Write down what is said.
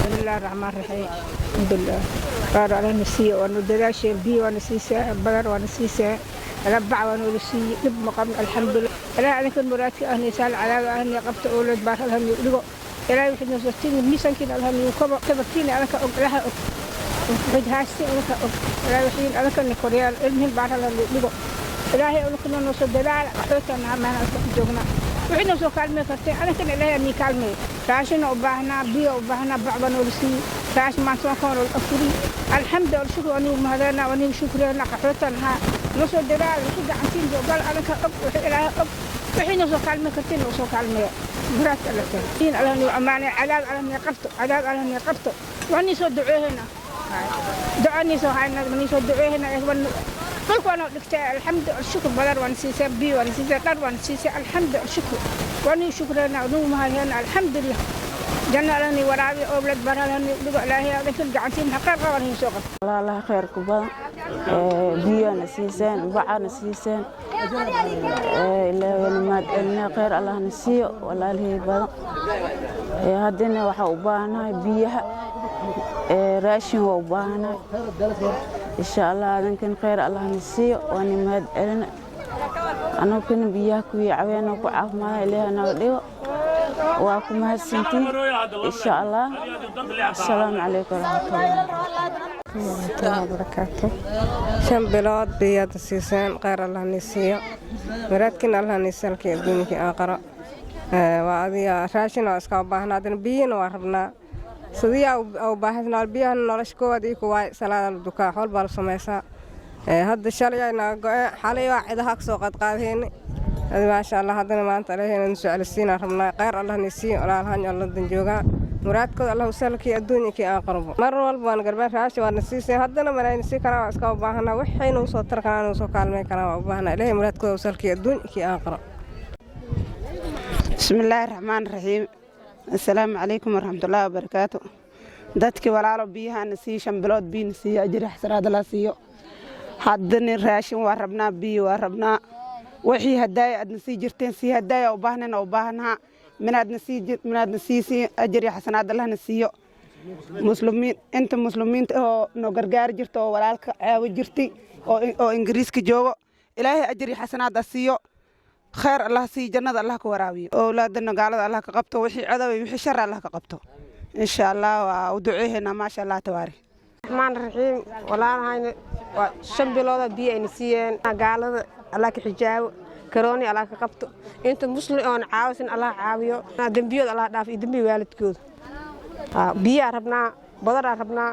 Bismillahi raxmaan raxiim, alxamdulilah. Qaar alana siiye, waanu dadaasheen. Biyo waana siisaa, badar waana siisaa, bac waa noola siiyey. Dhib ma qabno, alxamdulilah. Ilaah adinkan muraadka ahni saal cadaaba ahni qabta, owlad baar alha niu dhigo. Ilaahay waxaad noo soo miisaankiina alha niu kabo. Tabartiina adanka og, ilaha og. Waxaad haysteen adanka og. Ilaahay waxiin adankana koryaal ilmihin baar alha niu dhigo. Ilaahay adinkan noo soo dadaala. Qaxootan maana iska ku joognaa. Wixii noo soo kaalmey karteen adinkana Ilaahay nii kaalmeey. Raashina u baahnaa, biyo u baahnaa, bac baa noola siiyey. Raashin maanta waan ka noola afuri. Alxamdu alshukru, anigu mahadana, anigu shukreena. Qaxootan ahaa. Noo soo dadaala wixii gacantiin gal, adanka og, wixii Ilaahay og. Wixii noo soo kaalmey karteen noo soo kaalmeeya. Muraadka alla tahay in Allah nuu ammaanay. Cadaab Allah nii qabto, cadaab Allah nii qabto. Waan nii soo duceehayna, duca nii soo hayna, nii soo duceehayna. Dhulka waa noo dhigtay, alxamdu alshukr. Badar waan siisay, biyo waan siisay, dhar waan siisay. Alxamdu alshukr, waan nii shukreena, nuu mahadheena. Alxamdulilah, janna Allah nii waraabi, owlad bar Allah nii dhigo. Ilaahay adinkan gacantiin xaqeer qaban nii soo qabto. Walaalaha khayrka badan, biyana siiseen, bacana siiseen, Ilaahayna mahad celinaa. Khayr Allahna siiyo walaalihii badan. Haddana waxaa u baahanahay biyaha, raashin waa u baahanahay. Insha Allah adinkan khayr Allahna siiyo, waana mahad celina. Anaguna biyaha kuwii caweena ku caafimaada Ilaahay naga dhigo. Waa ku mahadsantiin, insha Allah. Asalaamu calaykum waraxmatullahi Wabarakaatu. 5 bilood biyaad siiseen, kheyr Allah ni siiyo, muraadkiina Allah ni salkii adduunkii aaqaro. Waa adiga, raashin waa iska baahnaa, haddana biyina waa rabnaa. Sidiyaa u baahisnaa biyahan? Nolosha koowaad ii kuwaay. Salaada la dukaa, xool baa la samaysaa. Hadda shalay ay naga go-een, xalay waa cidaha kasoo qaadqaadheyni. Maasha Allah, haddana maanta Ilaahayna soo celisiinaa rabnaa. Kheyr Allah ni siiyo. Walaalahan Alladan joogaa, muraadkooda Allah salkii adduunkii aan qarbo. Mar walba waan garbaan. Raashin waana siiseen, haddana manayna sii karaan. Waa iska u baahanaa. Waxayna usoo tar karaan, usoo kaalmay karaan, waa u baahanaa. Ilaahay muraadkooda salkii adduunkii aan qaro. Bismillaahi raxmaan raxiim. Assalaamu calaykum waraxmatullaahi wabarakaatu. Dadkii walaalo biyahana siiyo, 5 bilood biyana siiyo, ajri xasanaad la siiyo. Haddana raashin waa rabnaa, biyo waa rabnaa. Wixii hadaaya aadna sii jirteen sii hadaaya u baahnayna u baahnaa. Minaadna sii minaadna siisiin, ajri xasanaad Allahna siiyo. Muslimiin, inta muslimiinta oo noo gargaari jirta oo walaalka caawi jirtay oo Ingiriiska joogo, Ilaahay ajri xasanaad siiyo. Khayr Allah siiyo, jannada Allah ka waraabiyo. Owlaadana gaalada Allah ka qabto, wixii cadow iyo wixii shar Allah ka qabto. Insha Allah waa u duceeynaa. Maasha Allah, tabaari. Raxmaan raxiim. Walaalahayna waa 5 bilooda biyo ayna siiyeen. Gaalada Allah ka xijaabo, karooni Allah ka qabto. Inta muslim oon caawisin Allah caawiyo. Dembiyooda Allah dhaaf iyo dembiga waalidkooda. Biyaa rabnaa, badaraa rabnaa.